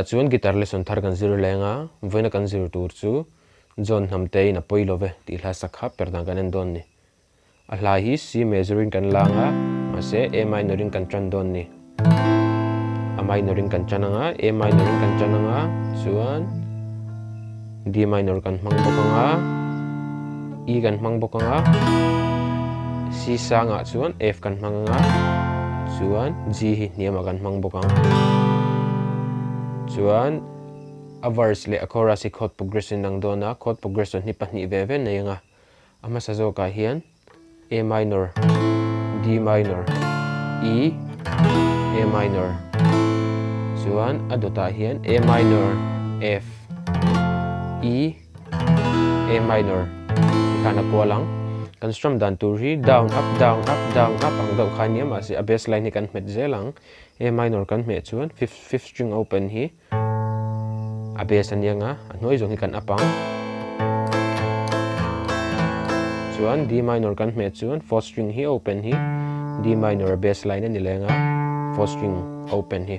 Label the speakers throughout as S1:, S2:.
S1: chuan guitar lesson thar kan zir leng a, vawiina kan zir tur chu John Hnamtein a pawi lo ve tih hla sak kha per dan kan en dawn ni. A hla hi C major in kan lang a, mahse A minor in kan tan dawn ni. A minor in kan tan ang a, A minor in kan tan ang a, chuan D minor kan hmang bawk ang a, E kan hmang bawk ang a, C sangah chuan F kan hmang ang a, chuan G hi hniamah kan hmang bawk ang. Chuan a verse leh a chorus hi chord progression ang dawn a, chord progression hi pahnih ve ve nei ang a, a hmasa zawkah hian A minor, D minor, E, A minor chuan a dawtah hian A minor, F, E, A minor tikhan a kual ang. Kan strum dan tur hi down up down up down up ang deuh kha ania mahse a bass line hi kan hmet zel ang. A minor kan hmeh chuan fifth fifth string open hi A base a niang a, a hnuai zawng hi kan up ang. Chuan D minor kan hmeh chuan fourth string hi open hi D minor a bass line a ni leng a, fourth string open hi.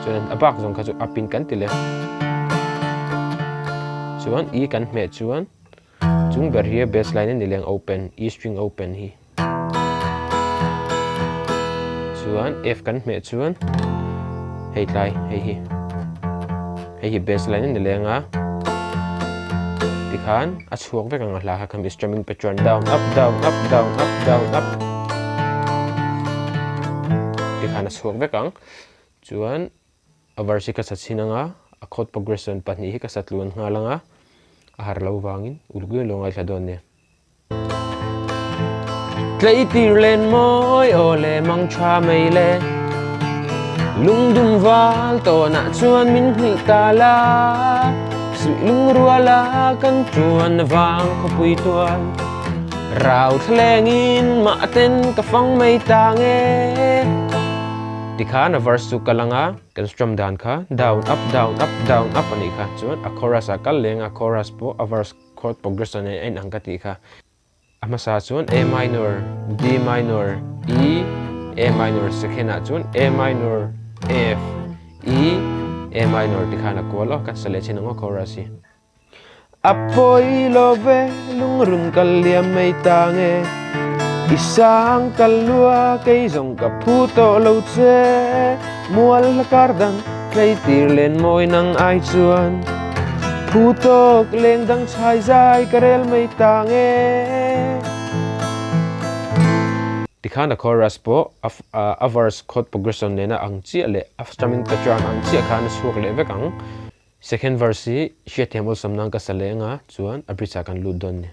S1: Chuan a bak zawng kha chu up in kan ti leh. Chuan E kan hmeh chuan Chung ber hi bass line a ni leng open, E string open hi. Chuan F kan hmeh chuan hei tlai hei hi. Hei hi bass line a ni leng a. Tikhan a chhuak vek ang a hla kha khami strumming pattern down up down up down up down up. Tikhan a chhuak vek ang. Chuan A verse hi ka sa chhin anga, a chord progression pahnih hi ka sa tluan nghal anga, a har lo vangin uluk deuhin lo ngaithla dawn nia. Tleitir len mawi aw le mang tha mai le, Lungdum val tawnah chuan min hnih ta la, Suih lungruala kan tuan vang khawpui tual, Rau thlalengin mahten ka fang mai ta nge. Tikhan a verse chu kal anga kan strum dan kha down up down up down up a nih kha chuan a chorus ah kal leng a chorus pawh a verse chord progression nen a inang ka tih kha a hmasa chuan A minor D minor E A minor second ah chuan A minor F E A minor tikhan a kual aw kan sa leh chin ang aw chorus hi. A pawi lo ve lungrun ka liam mai ta nge I sang ka lua kei zawng ka phu tawh lo che Mual hla kar dang tlei tir len mawi nang ai chuan Phu tawk leng dang chhai zai ka rel mai ta nge Tikhan a chorus pawh a verse chord progression nena ang chiah leh a strumming pattern ang chiah khan a chhuak leh vek ang. Second verse hi hriatthiam awlsam nan ka sa leh anga chuan a bridge ah kan lut dawn ni.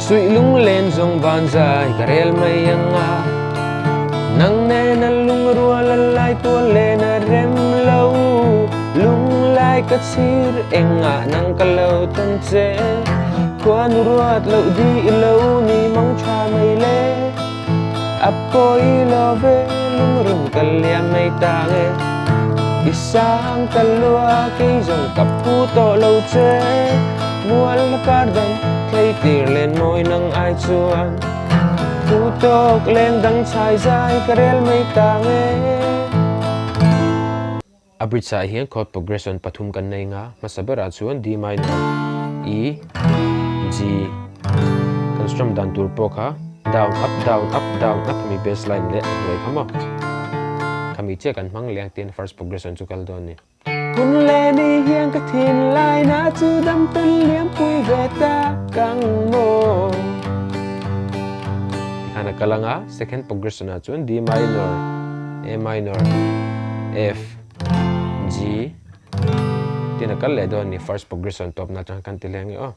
S1: Suih lunglen zawng van zai ka rel mai anga Nang nena lungrual a lai tual len a rem lo Lunglai ka chhir engah nang ka lo tan che Khuanu ruat loh di i lo ni mang tha mai le. A pawi lo ve lungrun ka liam mai ta nge I sang ka lua kei zawng ka phu tawh lo che Mual la kar dang thlei tir len mawi nang ai chuan Phu tawk leng dang chhai zai ka rel mai ta nge. A bridge ah hian chord progression pathum kan nei nga, hmasa berah chuan D minor, E, G. Kan strum dan tur pawh kha down up down up down up hemi bass line leh a hnuai kha maw. Khami chiah kan hmang leh ang tiin first progression chu kal dawn a ni.
S2: Hun leh ni hian ka thinlai na chu dam tan liampui ve tak ang maw.
S1: Tikhan a kal anga second progression ah chuan D minor, A minor, F, G tin a kal leh dawn a ni first progression tawp na atang kan ti leh ang e aw.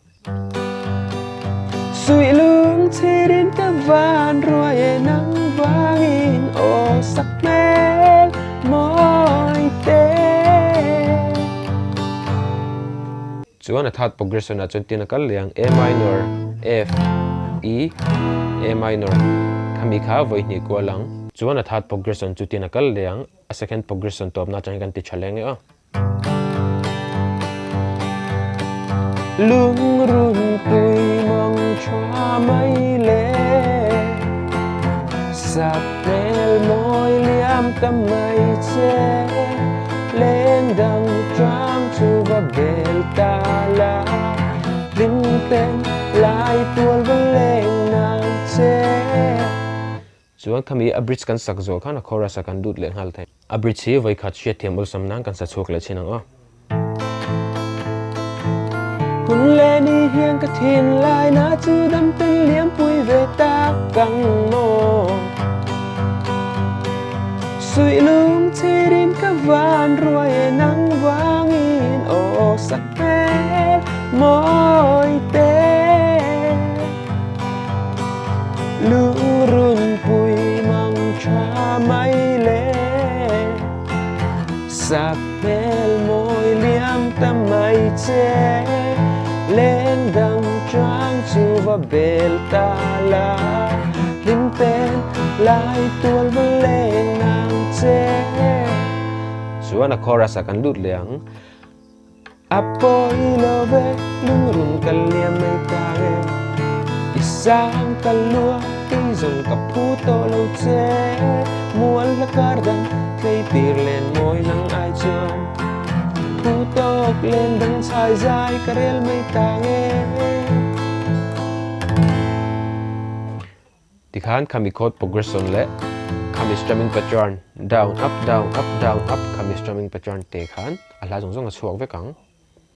S2: Suih lung chhirin ka van ruai e nang vangin aw sak hmel mawi te.
S1: Chuan a third progression ah chuan tin a kal leh ang A minor, F, E, A minor khami kha vawi hnih kual ang. Chuan a third progression chu tin a kal leh ang a second progression tawpna atang hian kan ti tha leh ang e aw.
S2: Lungrun pui mang tha mai le Sap hmel mawi liam. liam ta mai che. Leng dang tlang chu va bel ta la, hlim ten lai tual va leng nang che.
S1: Chuan khami a bridge kan sak zawh khan a chorus a kan lut leh nghal thei. A bridge hi vawikhat hriatthiam awlsam nan kan sa chhuak leh thin ang aw.
S2: Hun leh ni hian ka thinlai na chu dam ten liam pui ve tak ang maw? Suih lung chhirin ka van ruai e nang vangin aw sak hmel mawi te. Lungrun pui mang tha mai le. Sak hmel mawi liam ta mai che. Leng dang tlang chu va bel ta la. Hlim pen lai tual va leng nang che.
S1: Chuan a chorus ah kan lut leh ang.
S2: A pawi lo ve lungrun ka liam mai ta nge. I sang ka lua kei zawng ka phu tawh lo che. Mual hla kar dang tlei tir len mawi nang ai chuan. Phu tawk len dang chhai zai ka rel mai ta nge.
S1: Tikhan khami chord progression leh khami strumming pattern down up down up down up khami strumming pattern te khan a hla zawng zawng a chhuak vek ang.